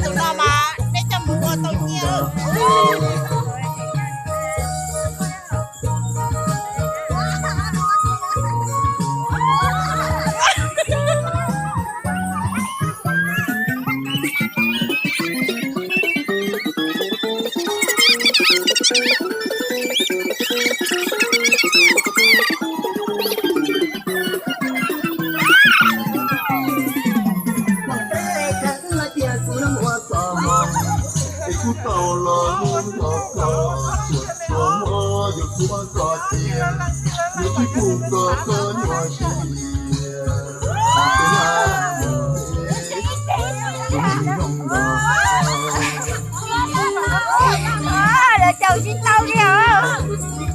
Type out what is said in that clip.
Tus no mas nej coj mus ua tau nyiaj. Lawv caum tsis tau li os.